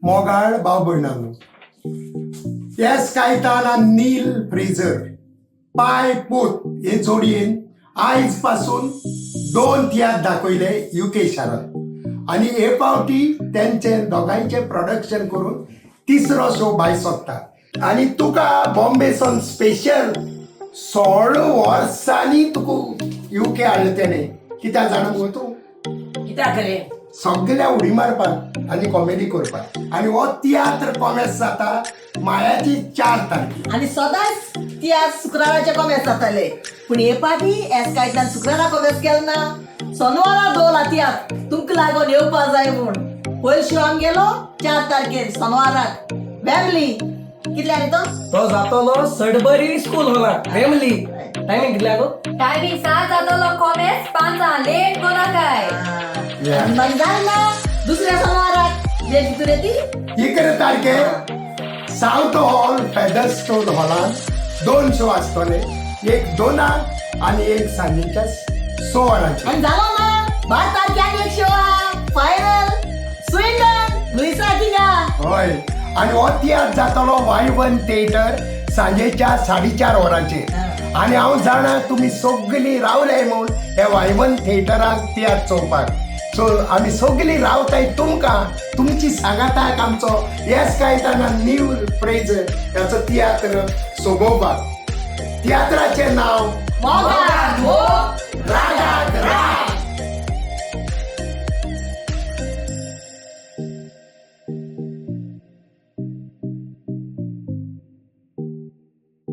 मोगाळ भाव भयणांनो, एस कायतान आनी नील फ्रेजर पाय पूत हे जोडयेन आयज पासून दोन तियात्र दाखयले युके शारांत आनी हे फावटी तेंचे दोगांयचे प्रोडक्शन करून तिसरो शो भायर सोदता. आनी तुका बॉम्बे सावन स्पेशल 16 वर्सांनी तुका युके हाडलें तेणें. कित्याक जाणा मुगो तूं? कित्याक रे? सगल्या उडी मारपाक आनी कॉमेडी करपाक. आनी हो तियात्र कॉमेस जाता मायाची 4 तारखेर. आनी सदांच तियात्र शुक्राराचे कॉमेस जाताले, पूण हे पाटी एस कायतान शुक्रारा कॉमेस केलो ना, सोनवारा दवरला तियात्र तुमकां लागून येवपा जाय म्हूण. पयलो शो आमगेलो 4 तारखेर सोनवाराक वेमली. कितल्या रे तो? तो जातलो सडबरी स्कूल हॉलाक, वेमली. टायमिंग कितल्या गो? टायमिंग 7 जातलो, कॉमेस 5, लेट कोनाकाय. Yeah. आनी मागीर जालें ना दुसऱ्या सोनवाराक जे भितर ती 11 तारखेर सावथ हॉल फेदरस्टोन हॉलान 2 शो आसतले, एक 2 आनी एक सांजेच्या 6 वरांचेर. आनी जालो ना 12 तारखे आनी एक शो आहा फायनल स्विंडन लुईसा किंगा. हय, आनी हो तियात्र जातलो वायवन थिएटर सांजेच्या 4:30 वरांचेर. आनी हांव जाणा तुमी सगलीं रावले म्हूण हे वायवन थिएटराक तियात्र चोवपाक. सो आमी सगलीं रावताय तुमकां तुमची सांगाताक आमचो एस कायताना न्यू फ्रेजर ह्याचो तियात्र सोबोवपाक. तियात्राचें नांव मोगाळ.